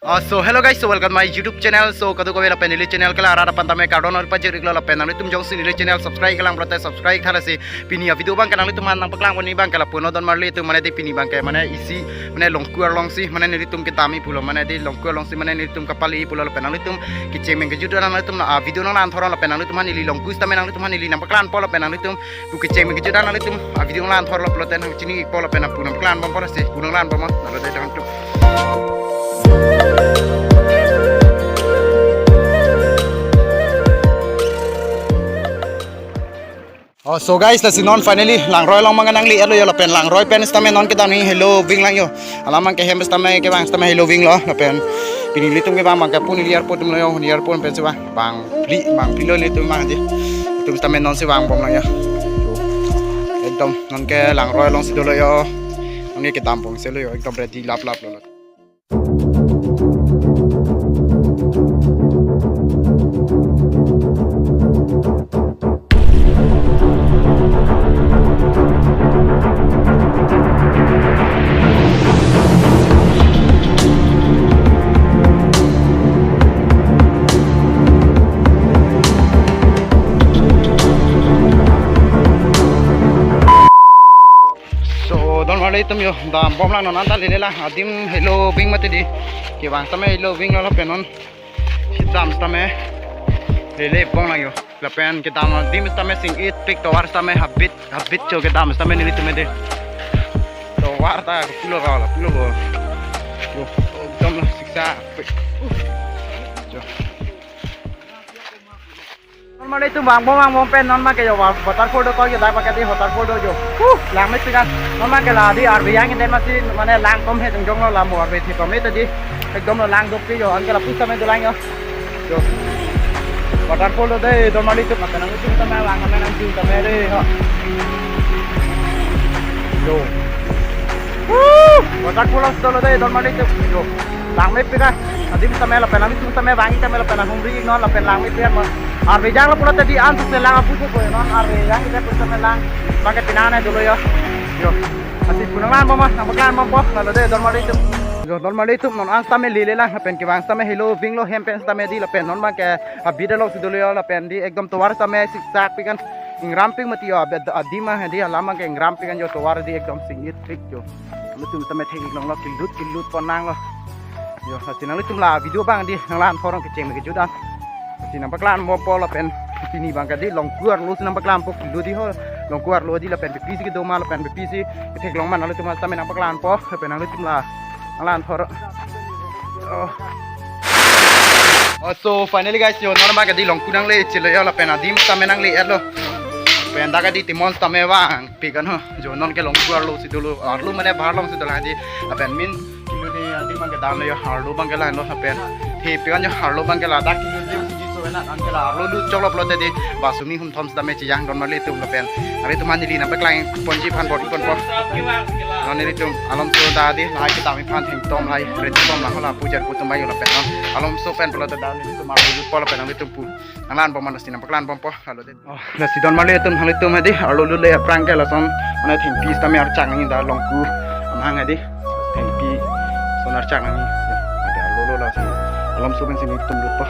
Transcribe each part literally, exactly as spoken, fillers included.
Uh, so hello guys, so welcome my YouTube channel. So kadokave lapen neli channel ke la arat aphan tame kardom nangpajir-iklo, lapen nanglitum jongsi neli channel subscribe kelang pulote subscribe tha lasi pini a-video abang ke nanglitum aphan nangpaklang pon-ik abang ke lapu non, don marli atum, mane dei pini abang ke mane isi mane Longku arlongsi mane nelitum kedam-ik pulo, mane dei Longku arlongsi mane nelitum kapali pulo, lapen nanglitum kecheng pen kejut an nanglitum la, ah, video nanglang thor-iknon, lapen nanglitum aphan neli Longku sitame nanglitum aphan neli nangpaklang po, lapen nanglitum pu kecheng pen kejut an nanglitum a-video nanglang thor-iklo pulote nangchini-ikpo, lapen nangpu nangpaklang bompo lasi, pu nanglang bompo, nalo dei dang tum. Oh, so guys, lasi non finally Langroi along abang nangli-etlo yo, lapen Langroi pen sitame non kedam ni Helo Ving lang yo. Alam abang ke hem sitame kevang sitame Helo Ving lo, lapen pini nelitum kevang abang ke pini airport atum lo yo, airport pensi vang, bang phli, bang phli lo nelitum abang dei. Nelitum sitame nonsi vangbom lang yo. Ekdom non ke Langroi alongsi dolo yo. Non ke kedam pon si lo yo, ekdom ready lap lap lo. So, don marli atum yo, dambom lang non anta lele lang, adim Helo Ving mati dei. Kevang sitame Helo Ving lo, lapen non kedam sitame lele bom lang yo. Lapen kedam adim sitame sing-itpik, tovar sitame habit, habit cho kedam sitame nelitum dei. Tovar ta pulo ka la, pulo ko. Yo, ekdom lo siksa. Yo. Non marli atum vangbom vangbom pen non abang ke yo wa-, waterfall do ko yo, dak abang ke dei waterfall do yo. Huh, langmepik an. Non abang ke la dei arve jang-ik det masi mane lang tom he jongjong lo, la mo arve thi tom he ta dei. Ekdom lo lang dopik yo, anke lapu sitame dolang yo. Yo. Waterfall do dei, don marli atum, lapen nanglitum sitame vang, kame nangji tame dei ho. Yo. Huh, waterfall dolo dei, don marli atum. Yo. Langmepik an. Adim sitame lapen nanglitum sitame vang-ik tame lapen nanghumri-iknon, lapen langmepik an mo. Arve jang lo pulote dei an suse lang apu ko non, arve jang-ik det pu sitame lang abang ke pini nang dolo yo. Yo. Lasi pu nanglang bompo, nangpaklang bompo, nalo dei don marli atum. Yo, don marli atum, non an sitame lele lang, lapen kevang sitame Helo Ving lo, hem pen sitame dei, lapen non abang ke habit alongsi dolo yo, lapen dei ekdom tovar sitame siksak pik an, ingrampik mati yo, abet adim abang dei, alam abang ke ingrampik an yo, tovar dei ekdom sing-itpik yo. Nelitum sitame thek-ik longlo, kelut kelut pon nanglo. Yo, lasi nanglitum la video abang dei nanglang thor-iknon kecheng pen kejut an. Lasi nangpaklang bompo lapen pini abang ke dei Longku arlo si nangpaklangpo, kelut dei ho. Longku arlo dei lapen kopisi kedo ma lapen kopisi ketheklong ma nanglitum sitame nangpaklangpo, lapen nanglitum la nanglang thor. Oh. Oh, so finally guys, yo non abang ke dei Longku nangle-etchelo yo, lapen adim sitame nangle-etlo. Lapen dak ke dei timon sitame vangpik an ho. Yo non ke Longku arlo si dolo, arlo mane bahar alongsi dolo dei. Lapen min kilu dei adim abang ke damlo yo, arlo abang ke lahenlo lapen thepik an yo, arlo abang ke ladak kilu dei si so na an ke la arlo lut choklo pulote dei bus hini hum thom sitame chejang, don marli atum, lapen nanglitum aphan neli nangpaklang ponji aphan bor-i ponpo. Non nelitum Alomso da dei, lahai kedam aphan thengtom lahai ready bom lang ho, la pujar kutum bayo lapen non Alomso pen pulote da nelitum arlo lutpo lapen nanglitum pu nanglang bom, lasi nangpaklang bompo, nalo dei. Oh, lasi don marli atum, nanglitum dei, arlo lule aphrang ke lason mane thengpi sitame archak nangji, da Longku amahang dei. Thengpi son archak nangji. Ya, ada arlo lo lason. Alomso pensi nelitum lutpo.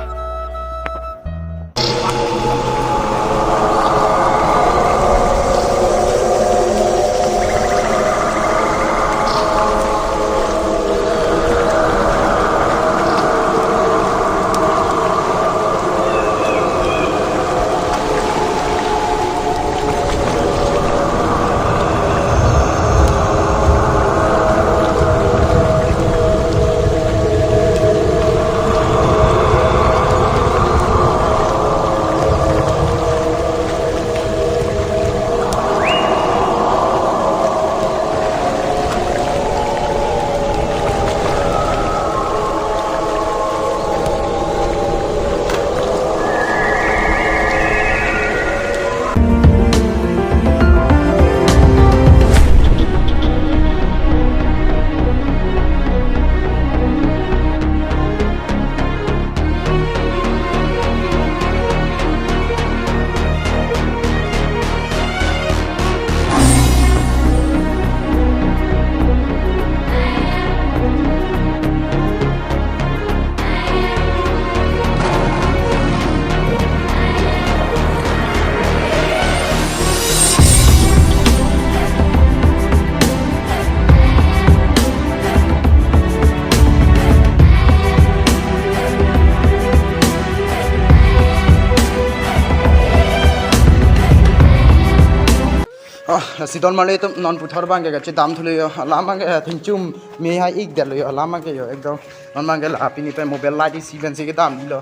Lasi don marli atum non puthot abangke kachedam thulo yo. Alam abangke thengchum me hai ik detlo yo. Alam abangke yo ekdom. Non abangke la pini pen mobile light isi pensi kedamlo.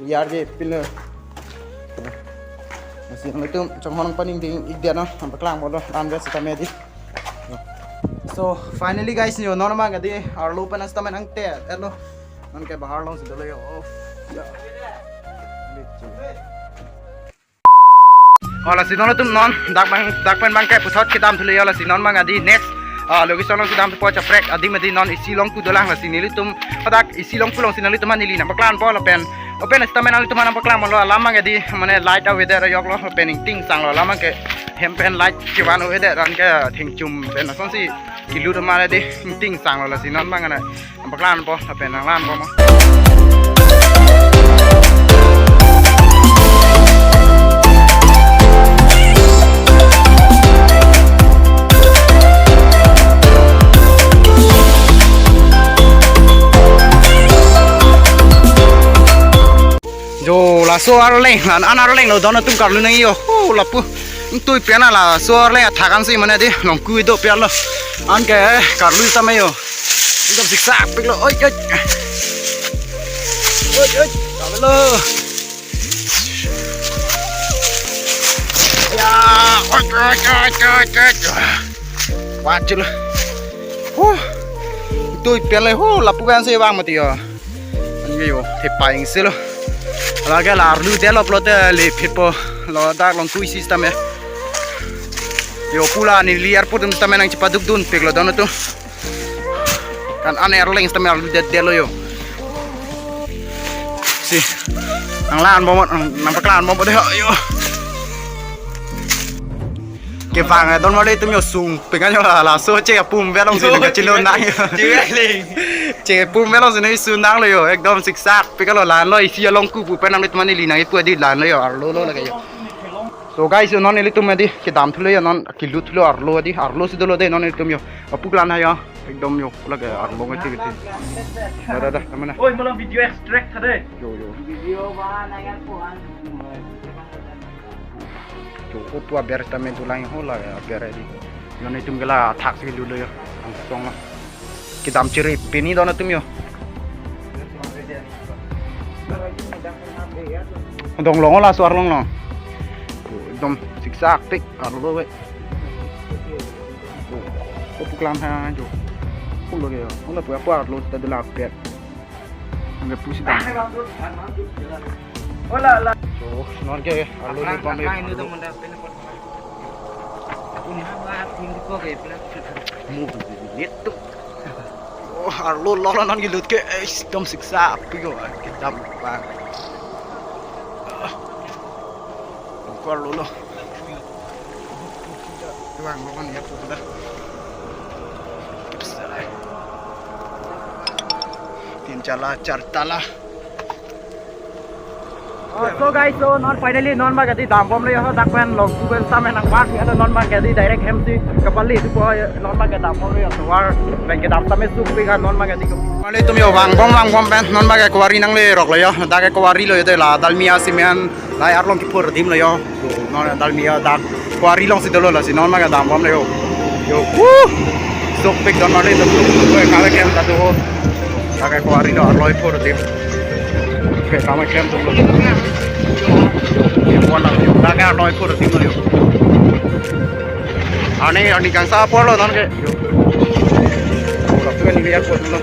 Yar ke pilo. Lasi nangtum chonghong nangpaningding ik det non. Nangpaklang bolo. Lam det sitame di. So finally guys, yo non abangke di arlo pen sitame nangte etlo. Non ke bahar alongsi dolo yo. Oh, ya. Oh, lasi non atum non dak bang, dak pen abangke puthot kedam thulo yo. Lasi non abang adi next, ah, location alongsi dampo, kaprek adim adi non isi along ku dolang. Lasi nelitum hadak isi along ku alongsi nanglitum neli nangpaklang po lapen open sitame nanglitum nangpaklang bolo. Alam abangke di mane light avedet ayok lo lapen ingting sanglo. Alam abangke hem pen light chevan avedet, anke thengchum pen asonsi kilut mane di ingting sanglo. Lasi non abang nangpaklang po lapen nanglang po ma. Jo, laso arleng, an, an arleng lo don atum karlu nang yo. Hu, lapu. Tui pian laso arleng athak ansi mane di longku do pian lo. Anke karlu tame yo. Ekdom siksak pik lo. Oi, oi. Oi, oi. Tame lo. Ya, oi, oi, oi, oi, oi. Wachul. Huh. Tui pian le, huh, lapu pensi vang mati yo. Anke yo, thepai ingsi lo. Lake la arlu det lo pulote le phitpo lo, dak longku isi sitame. Yo pu la neli airport sitame nangchepaduk dun pik lo don atum. Kan an arleng sitame arlu det det lo yo. Si. Nanglang bom, nang, nangpaklang bom dei yo. Kevang don marli atum yo, sung pik an yo, laso che apum ave alongsi nangkachelo nang yo. Che apum ave alongsi nangsu nang lo yo. Ekdom siksak pik lo, la-an lo isi along ku pu pen nanglitum neli nangkipu adi la-an lo yo, arlo lo lake yo. So guys, yo non nelitum adi kedam thulo yo, non kilut thulo arlo adi, arlo si dolo dei non nelitum yo. Apuk la-an ha yo. Ekdom yo, lake arlo ngai ti ti. Dah, dah, dah, tame na. Oi, malam video extract tha dei. Yo, yo. Video ba na yang ko an. Yo, opu aber tame dolang ho la aber di. Non nelitum ke la athak si dolo yo. Langsung lo. Kedam chiri pini don atum yo. Dong long laso arlong long. Yo, ekdom siksak pik arlo we. Ko puklam ha jo. Ko lo ke yo. Ko lo pu apa lo ta dula pet. Angke pusi dam. Hola la. So, non ke arlo ni pam. Mu net tu. Oh, arlo lo non kilut ke, eh, ekdom siksak pik yo, kedam bang. Ko arlo lo. Bang, bang, ya, ko dah. Tin tala, char tala. Oh, so guys, so non finally non abangke di dam bom lo yo, dak pen longku pen sitame nangvak ya, non abangke di direct hem si kapali tu po, non abangke dam bom lo yo, tovar pen kedam sitame suk pik an non abangke di. Mane atum yo vang bom, vang bom pen non abangke kuari nanglerok lo yo, dak ke kuari lo yo, de la Dalmia Cement, la arlong kiphur adim lo yo. Non Dalmia dak kuari alongsi dolo, lasi non abangke dam bom lo yo. Yo, huh! Suk pik don marli atum. Oi, kave klem ta do ho. Dak ke kuari lo, arlo kiphur adim. Ke kave klem tu lo. Yo, wala yo. Dak ke arlo kiphur adim lo yo. Ani, ani kangsa apor lo non ke. Yo. Dak ke ni airport lo.